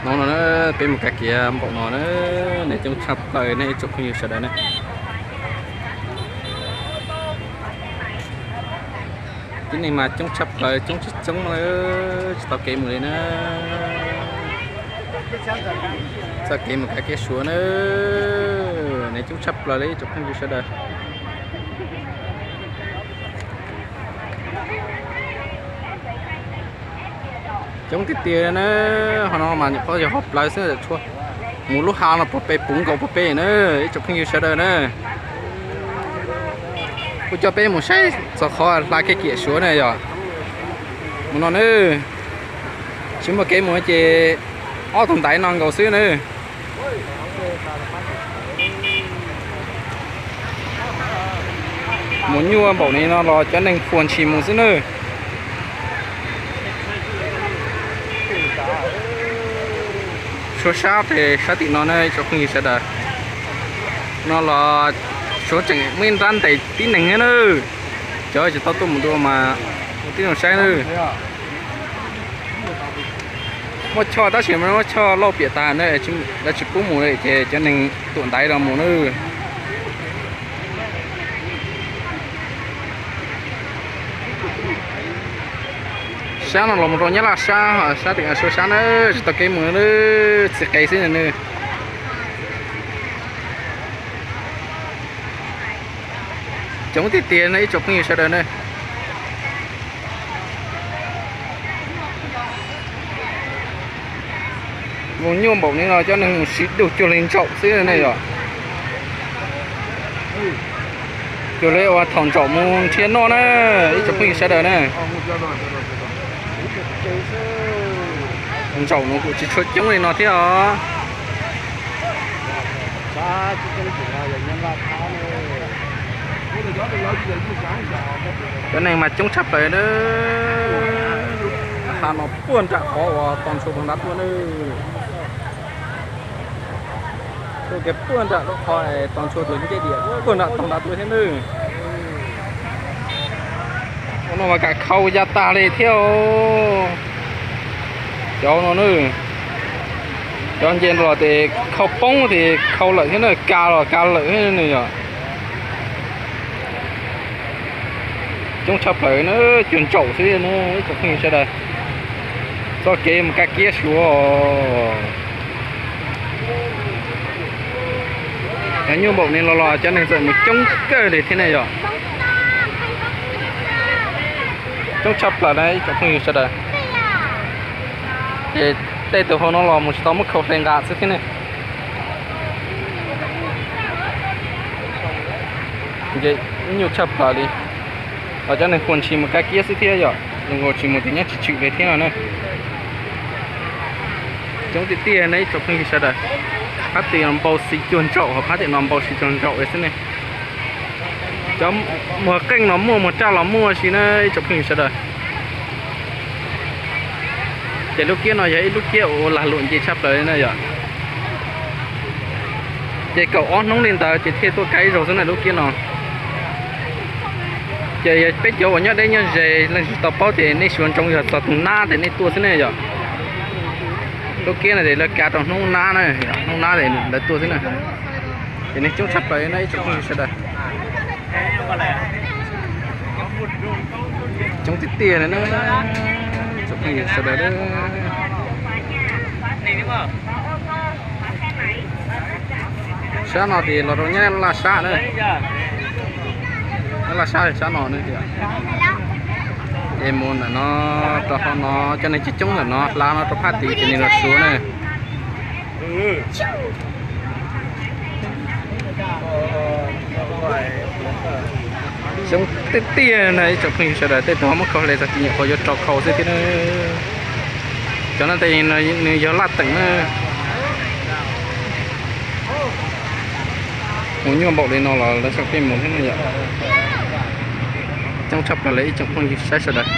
No na, peb mus kav kiav npaum no na, neeg coob tshaj plaws nej ib tsoom phooj ywg sawv daws na. Tib neeg mas coob tshaj plaws, coob tsis coob na, tsis tau kev mus li na. Txoj kev mus kav kiav Suav na, neeg coob tshaj plaws li ib tsoom phooj ywg sawv daws. Coob tiag tiag na, ho no mas nyuam qhuav yog hauv plawv xwb, tshuav mus lub hav no puag pem puv nkaus puag pem na, ib tsoom phooj ywg sawv daws na. Kuv coj peb mus saib txog qhov hla kiav Suav na yog. Mus no na, tsis muaj kev mus ces ob tug ntaiv no nkaus xwb na. Mus nyuaj npaum li no los cov neeg puag ntshis mus xwb na. Suav sab tes sab tim no na ib tsoom phooj ywg sawv daws. No los Suav tseem muaj ib nrab ntes tib neeg thiab na. Cov tsis tau tuaj mus dua mas mus tib zoo saib na. Muaj choj tab sis muaj choj lauj piam tas na, lawv tsis pub mus li ces cov neeg tuam ntaiv los mus na. Sab no los mus rau Nyab Laj sab, sab tim Suav sab na, tsis tau kev mus na, txiv qe xwb na. Coob tiag tiag na ib tsoom phooj ywg sawv daws na. Mus nyuaj npaum li no cov neeg mus siv dug cuag li ntsaum xwb ne yom. Cuag li uas thaum ntsaum mus nrhiav noj na, ib tsoom phooj ywg sawv daws na. Ntsaum no kuj tsis tshua coob li no thiab os. Cov neeg mas coob tshaj plaws na. Hav no puag nram qhov uas tos ntshua tus nrad tuaj na. Tuaj kiag puag nram lub qhov tos ntshua tus ncej diam puag nram tos nrad tuaj thiab na. Ua no mas kam khau ya tag li thiab. Cov no na, cov nce los ces khau poob ces khau lawm thiab na, kav los kav lawm thiab ne yom. Coob tshaj plaws na, cuag ntsaum xwb na ib tsoom phooj ywg sawv daws. Txoj kev mus kab kiab Suav. Yog nyuaj npaum li no los cov neeg txawm mus coob kawg li thiab ne yom. Coob tshaj plaws na ib tsoom phooj ywg sawv daws. Ces tej tus hauv no los mus tsis tau muab khau hle nqa xwb thiab ne. Ces nyuaj tshaj plaws li. Los cov neeg puag ntshis mus kab kiab xwb thiab yom, zoo nkaus tsis mus ces nyob tsis tshwm li thiab no na. Coob tiag tiag na ib tsoom phooj ywg sawv daws. Phab tim no npau xis cuag ntsaum, ho phab tim no npau xis cuag ntsaum li xwb ne. Cov muag qeej los muaj, muag raj los muaj si na ib tsoom phooj ywg sawv daws. Ces lub kiab no yog ib lub kiab uas lag luam nce tshaj plaws li na yom. Ces kaum ob hnub li ntawd ces thiaj tuaj kav ib zaug xwb na lub kiab no. Ces yog peb cov uas nyob deb nyob ze leej twg tsis tau paub ces nej xyuas ntsoov yog txog tus nab ces nej tuaj xwb ne yom. Lub kiab no ces lawv kav rau hnub nab na, hnub nab ces lawv tuaj xwb na. Ces neeg coob tshaj plaws na ib tsoom phooj ywg sawv daws. Coob tiag tiag li na, tsoom phooj ywg sawv daws. Sab no ces los rau Nyab Laj sab na. Nyab Laj sab sab no na. Ces mus ntawm no rau qhov no cov neeg coob coob ntawm no hla no rau phab tid ces nws los Suav na. Xyoob tiag tiag na ib tsoom phooj ywg sawv daws, tej tus ho muab khau hle txog ces nyuam qhuav yuav rau khau xwb thiab na. Cov no ces nws yog laj teem na. Mus nyuaj npaum li no los lawv tseem pheej mus thiab ne yom. Coob tshaj plaws li ib tsoom phooj ywg saib sawv daws.